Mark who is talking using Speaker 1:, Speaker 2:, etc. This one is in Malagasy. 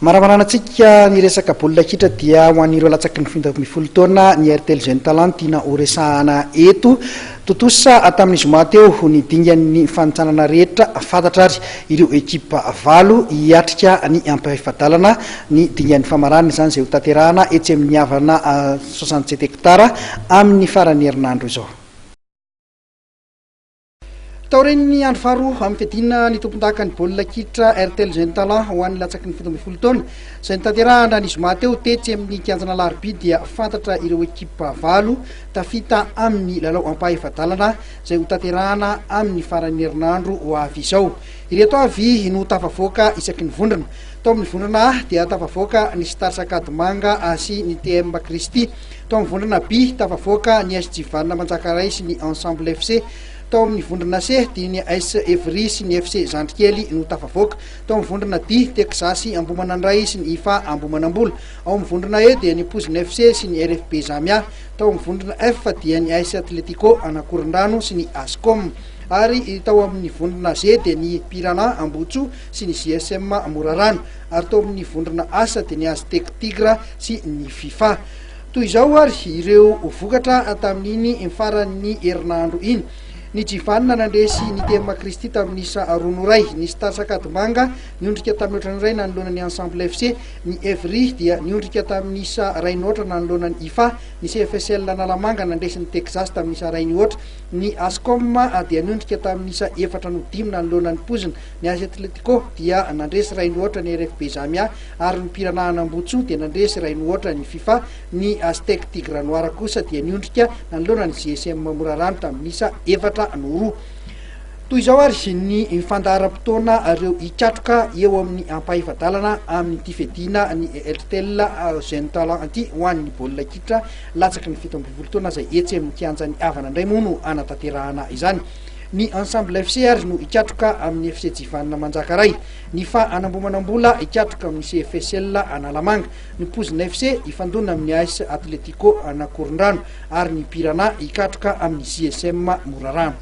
Speaker 1: Maramarana antsika ny resaka baolina kitra dia ho an'ireo latsaky ny 17 taona, ny Airtel Jeune Talent tiana horesahana eto. Tontosa tamin'ny zoma teo ny dingan'ny fanintsanana rehetra. Fantatra ary ireo ekipa valo hiatrika ny ampahefa-dalana, ny dingan'ny famarana izany, izay ho tanterahana etsy amin'ny Avana 67 hectare amin'ny faran'ny herinandro izao. Taorian'ny andro faharoa amin'ny fiadiana ny tompon-daka ny baolina kitra Airtel Jeune Talent ho an'ny latsaky ny 17 taona, izay notanterahana ny zoma teo tetsy amin'ny kianjan'Alarobia, dia fantatra ireo ekipa valo tafita amin'ny lalao ampahefa-dalana izay ho tanterahana amin'ny faran'ny herinandro ho avy izao. Ireto avy no tafavoaka isaky ny vondrona. Tao amin'ny vondrona A dia tafavoaka ny Stars Ankadimanga sy ny TM Kristy. Tao amin'ny vondrona B, tafavoaka ny AS Jivanina Manjakaray sy ny Ensemble FC. Tao amin'ny vondrona C dia ny AS Evry sy ny FC Zandrikely no tafavoaka. Tao amin'ny vondrona D, Texas Ambohimanandray sy ny IFA Ambohimanambola. Ao amin'ny vondrona E dia ny Poizina FC sy ny RFB Zamia. Tao amin'ny vondrona F dia ny AS Atletico Anakorondrano sy ny Ascom. Ary tao amin'ny vondrona G dia ny Piranha Ambohitsoa sy ny JSM Morarano. Ary tao amin'ny vondrona H dia ny Aztec Tigre sy ny Fifa. Toy izao ary ireo vokatra tamin'iny faran'ny herinandro iny. Ny Jivanina nandresy ny TM Kristy tamin'ny isa 2-1. Ny Stars Ankadimanga niondrika tamin'ny 4-1 nanoloana ny Ensemble FC. Ny Evry dia niondrika tamin'ny isa 1-0 nanoloana ny IFA. Ny CFSL Analamanga nandresy ny Texas tamin'ny isa 1-0. Ny Ascom dia niondrika tamin'ny isa 4-5 nanoloana ny Poizina. Ny AS Atletico dia nandresy 1-0 ny RFB Zamia, ary ny Piranha Anambotsoa dia nandresy 1-0 ny Fifa. Ny Aztec Tigre Noir kosa dia niondrika nanoloana ny JSM Morarano tamin'ny isa 4-2. Toy izao ary ny fandaharam-potoana ireo hikatroka eo amin'ny ampahefa-dalana amin'ity fiadiana ny Airtel Jeune Talent ity ho an'ny baolina kitra latsaky ny 17 taona, izay etsy amin'ny kianjan'ny Avana indray moa no hanatanterahana izany. Ny Ensemble FC ary no hikatroka amin'ny FC Jivanina Manjakaray. Ny Fa Anambomanambola hikatroka amin'ny CFSL Analamanga. Ny Poizina FC hifandona amin'ny AS Atletico Anakorondrano, ary ny Piranha hikatroka amin'ny JSM Morarano.